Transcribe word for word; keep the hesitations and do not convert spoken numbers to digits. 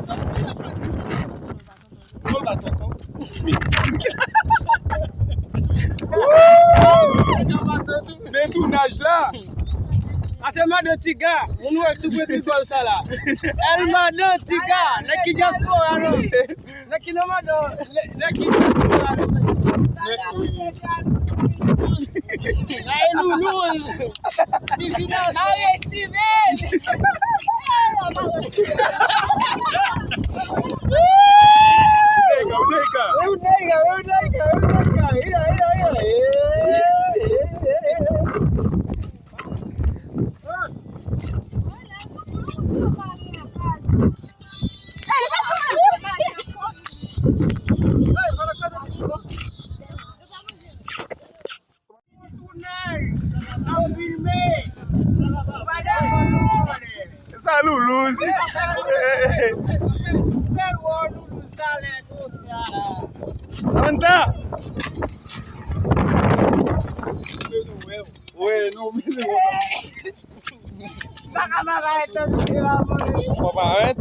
Non, l pa tonton. Men tounaj la. Ase madan Tiga, moun wè sou pwenti bòl sa la. El madan Tiga, nèg ki dyaspora non. Nèg ki nan madan, nèg ki dyaspora non. Nèg, wi. Ay, Loulou. Marie Steven! Sa Loulou. Anta. Wi, nou menm. Fò parèt.